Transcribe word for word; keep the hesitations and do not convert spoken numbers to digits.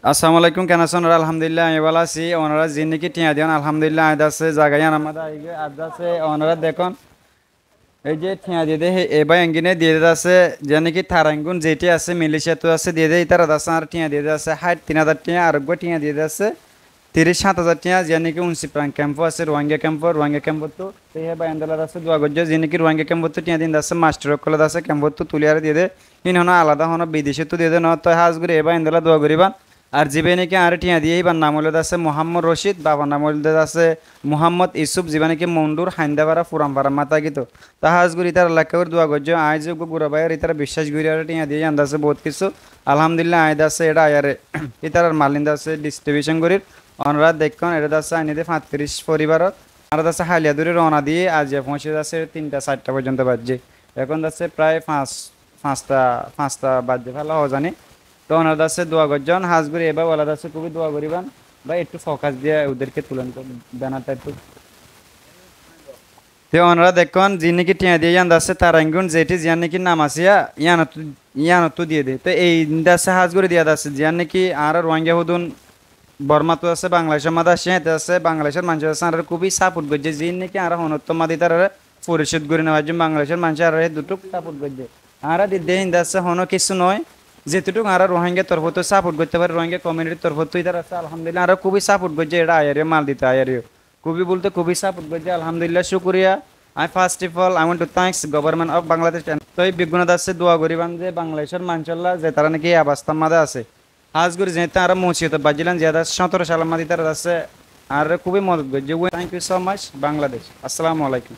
Assalamu alaikum, ken asón onora? Alhamdulillah, añí bála así. Onora ziín niki thiañ diyon, alhamdulillah, añí de asé zaga yíanor máze aigói. Ar de asé onora dekón, ei ze thiañ diyé de, hé, e báiyain gíne diyé de asé, ziín niki taraingun zeçé asé, Malaysiattú asé diyé de, ítara de asé añáre thiañ diyé de asé háit tin házar thiañ, ar uggúa thiañ diyé de asé tiríc háit házar thiañ, ziín niki Unsiphrang kempo asé, Ruáingga kempo, Ruáingga kempottú. Te hé báiyain dólla de asé dua goijjó, ziín niki Ruáingga kempottú thiañ din de asé, mastor ókkole de asé kempottú tuliyaré diyé de, híin honó alada honó bidecóttu diyé de noó. Te hás gorí e báiyain dólla dua goríban. Ar zibá niki añáre thiañ diyé, híbar nam óilde asé Muhammod Rocid, babar nam óilde asé Muhammod Isuf, zibá niki Mondur, Haindafara, Furanfarar máze tákito. Te hás gorí ítarar lá ekká gorí dua goijjó, aññí ze uggúa gura bái, ar ítara biccác gorí añáre thiañ diyé, yían de asé bout kissú. Alhamdulillah, aññí de asé eçé aiyaré ítarar mal ín de asé distribicón gorír. Onora dekkón, eçé de asé aní de fañtiríc foribarot. Añára de asé háliya dóri rowna diyé, aijja foóñsi de asé tinta sairta foijjonto baijjé. Ehón de asé prai fañs fañsta, fañsta baijjé féla hoó zani. Te onora de asé dua goijjón, hás gorí e bái wala de asé kúbi dua goríban. Bái, ettú fokas diya uderke tulen to, banatta ettú. Te onora dekkón, ziín niki thiañ diyé yían de asé taraingun zeçé, ziyán niki nam asé yá, yíanottú, yíanottú diyé de. Te ei de asé hás gorí diya de asé, ziyán niki añára Ruáingga húdun Bormattú asé, Bangladecór máze asé, te asé Bangladecór maincé asé, añáre kúbi sapot goijjé, ziín niki añára honóttor máze ítarare foricót gorí no faijjúm, Bangladecór maincé añáre héddur tuk sapot goijjé. Añára didde hín de asé honó kissú noó, zetuduk añára Ruáingga torfóttu sapot goittó fari, Ruáingga komiunitir torfóttu ítara asé, alhamdulillah, añáre kúbi sapot goijjé, eçé aiyaré yó, mal dito aiyaré yó. Kúbi bólte kúbi sapot goijjé, alhamdulillah, cúkuriya. I first of all, I want to thanks government of Bangladesh and toi beggúne de asé dua goríban ze Bangladecór maincólla ze tará niki e abastar máze asé. Hás gorí zeéñtte añára musibotot baijjílam, ziyán de asé cóñtoro salor máze ítara de asé añáre kúbi modot goijjé. Thank you so much, Bangladesh. Assalamu alaikum.